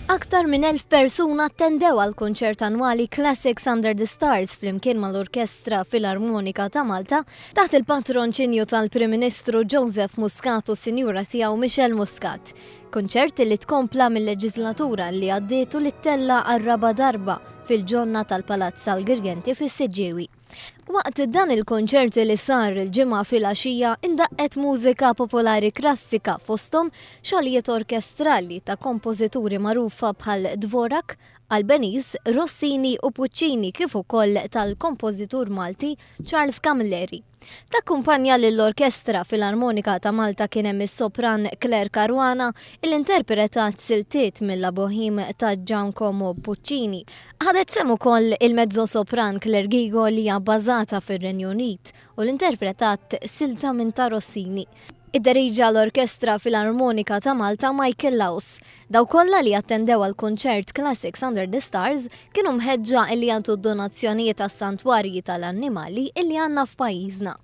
Aktar minn 1,000 persuna attendew għal kunċert annwali Classics Under the Stars flimkien mal-Orkestra Filarmonika ta' Malta taħt il-patronċinju tal-Prim Ministru Joseph Muscat u s-Sinjura tiegħu Michelle Muscat. Kunċert li tkompla mill-leġislatura li għaddiet u li ttella' għar-raba' darba fil-ġonna tal-Palazz tal-Girgenti fis-Siġġiewi. Waqt dan il-kunċert li sar il-Ġimgħa filgħaxija indaqqet mużika popolari klassika fosthom xogħlijiet orkestrali ta' kompożituri magħrufa bħal Dvorak, Albeniz, Rossini u Puccini kif ukoll tal-kompożitur Malti Charles Camilleri. Takkumpanja lill-Orkestra Filarmonika ta' Malta kien hemm is-sopran Claire Caruana li interpretat siltiet mill-La Boheme ta' Giancomo Puccini. Ħadet sehem ukoll il-mezzo-sopran Claire Ghigo li hija bbażata fir-Renju Unit u li interpretat silta minn ta' Rossini. Idderiġa l-Orkestra Filarmonika ta' Malta Michael Laus. Dawk kollha li attendew għall-kunċert Classics Under the Stars kienu mħeġġa illi jagħtu donazzjonijiet għas-santwarji tal-annimali illi għandna f'pajjiżna.